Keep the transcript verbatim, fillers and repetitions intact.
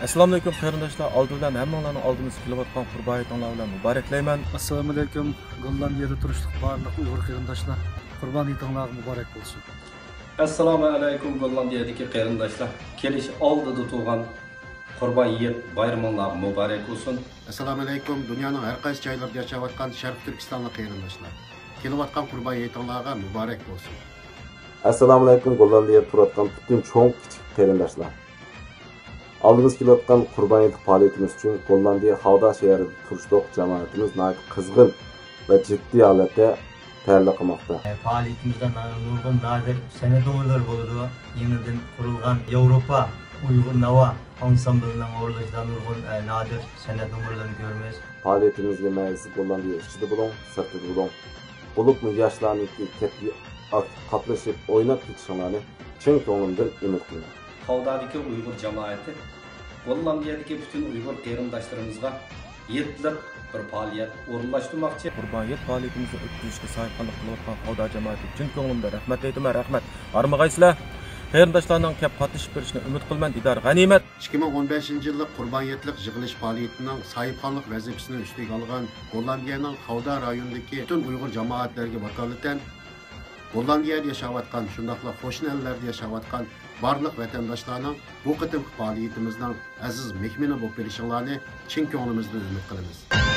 ئەسسالامۇئەلەيكۇم قېرىنداشلار، ئالدى بىلەن ھەممىڭلارنى ئالدىمىزدا كېلىۋاتقان قۇربان ھېيتىڭلار بىلەن مۇبارەكلەيمەن. ئەسسالامۇئەلەيكۇم، گوللاندىيەدە تۇرۇشلۇق بارلىق ئۇيغۇر قېرىنداشلار، قۇربان ھېيتىڭلارغا مۇبارەك بولسۇن. ئەسسالامۇئەلەيكۇم گوللاندىيەدىكى قېرىنداشلار، كېلىش ئالدىدا تۇرغان قۇربان ھېيت بايرىمىڭلار مۇبارەك بولسۇن. ئەسسالامۇئەلەيكۇم، دۇنيانىڭ ھەر قايسى جايلىرىدا ياشاۋاتقان شەرقىي تۈركىستانلىق قېرىنداشلار، كېلىۋاتقان قۇربان ھېيتىڭلارغا مۇبارەك بولسۇن. ئەسسالامۇئەلەيكۇم، گوللاندىيەدە تۇرۇۋاتقان پۈتۈن چوڭ كىچىك قېرىنداشلار. ئالدىمىزدا كېلىۋاتقان قۇربان ھېيتلىق پائالىيىتىمىز ئۈچۈن گوللاندىيە خاۋدا شەھىرىدە تۇرۇشلۇق جامائىتىمىز ناھايىتى قىزغىن ۋە جىددىي ھالەتتە تەييارلىق قىلماقتا. پائالىيىتىمىزدە نا-، نۇرغۇن نادىر سەنئەت نومۇرلىرى بولىدۇ. يېڭىدىن قۇرۇلغان ياۋروپا ئۇيغۇر ناۋا ئانسامبىلىنىڭ ئورۇنلىشىدا نۇرغۇن، ئە، نادىر سەنئەت نومۇرلىرىنى كۆرىمىز. پائالىيىتىمىزگە مەيلىسىز گوللاندىيە ئىچىدە بولۇڭ، سىرتىدا بولۇڭ. بولۇپمۇ ياشلارنىڭكى كەتكى ئاكتىپ قاتنىشىپ ئويناپ كېتىشىڭلارنى چىن كۆڭلۈمدىن ئۈمىد قىلىمەن. خاۋدادىكى ئۇيغۇر جامائىتى گوللاندىيەدىكى پۈتۈن ئۇيغۇر قېرىنداشلىرىمىزغا ھېيتلىق بىر پائالىيەت ئورۇنلاشتۇرماقچى. قۇربان ھېيت پائالىيىتىمىزنى ئۆتكۈزۈشكە ساھىبخانلىق قىلىۋاتقان خاۋدا جامائىتىگە چىن كۆڭلۈمدىن رەھمەت ئېيتىمەن، رەھمەت. ھارمىغايسىلەر. قېرىنداشلارنىڭ كەپ قاتنىشىپ بېرىشىنى ئۈمىد قىلىمەن. دىدار غەنىيمەت. ئىككى مىڭ ئون بەشىنچى يىللىق قۇربان ھېيتلىق يىغىلىش پائالىيىتىنىڭ ساھىبخانلىق ۋەزىپىسىنى ئۈستىگە ئالغان گوللاندىيەنىڭ خاۋدا رايونىدىكى پۈتۈن ئۇيغۇر جامائەتلىرىگە ۋاكالىتەن، گوللاندىيەدە ياشاۋاتقان، شۇنداقلا قوشنا ئەللەردە ياشاۋاتقان بارلىق ۋەتەنداشلارنىڭ بۇ قېتىمقى پائالىيىتىمىزنىڭ ئەزىز مېھمىنى بولۇپ بېرىشىڭلارنى چىن كۆڭلىمىزدىن ئۈمىد قىلىمىز.